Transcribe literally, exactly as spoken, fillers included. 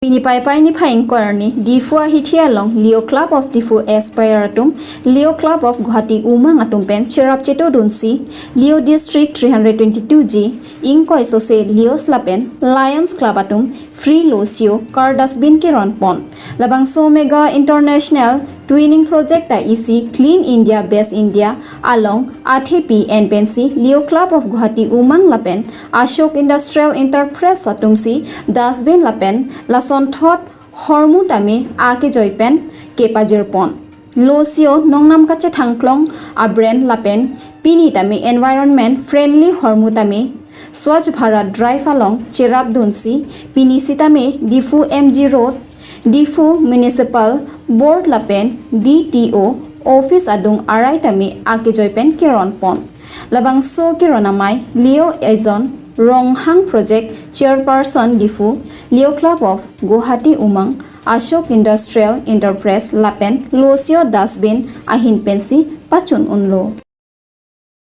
Pini Paipai niphai ingkoi arni Diphu ahithi along Leo Club of Diphu Aspire atum Leo Club of Guwahati Umang atum pen cherap chetodunsi Leo District three hundred twenty-two G ingkoi sose Leos lapen Lions Club atum free losio car dustbin keron pon. Labangso Mega International Twinning Project ta isi Clean India Best India along athepi enpensi Leo Club of Guwahati Umang lapen Ashok Industrial Enterprise atumsi dustbin lapen lasonthot hormu tame akejoi pen kepajir pon. Losio nongnam kachethangklong a brand lapen pini tame environment friendly hormu tame Swachh Bharat Drive along cherap dunsi pini sitame Diphu M G Road, Diphu Municipal Board lapen D T O Office adung arai tame akejoi pen keron pon. Labangso keron amei Leo Ejon Ronghang Project Chairperson Diphu, Leo Club of Guwahati Umang, Ashok Industrial Enterprise lapen losio dustbin ahin pensi pachun unlo.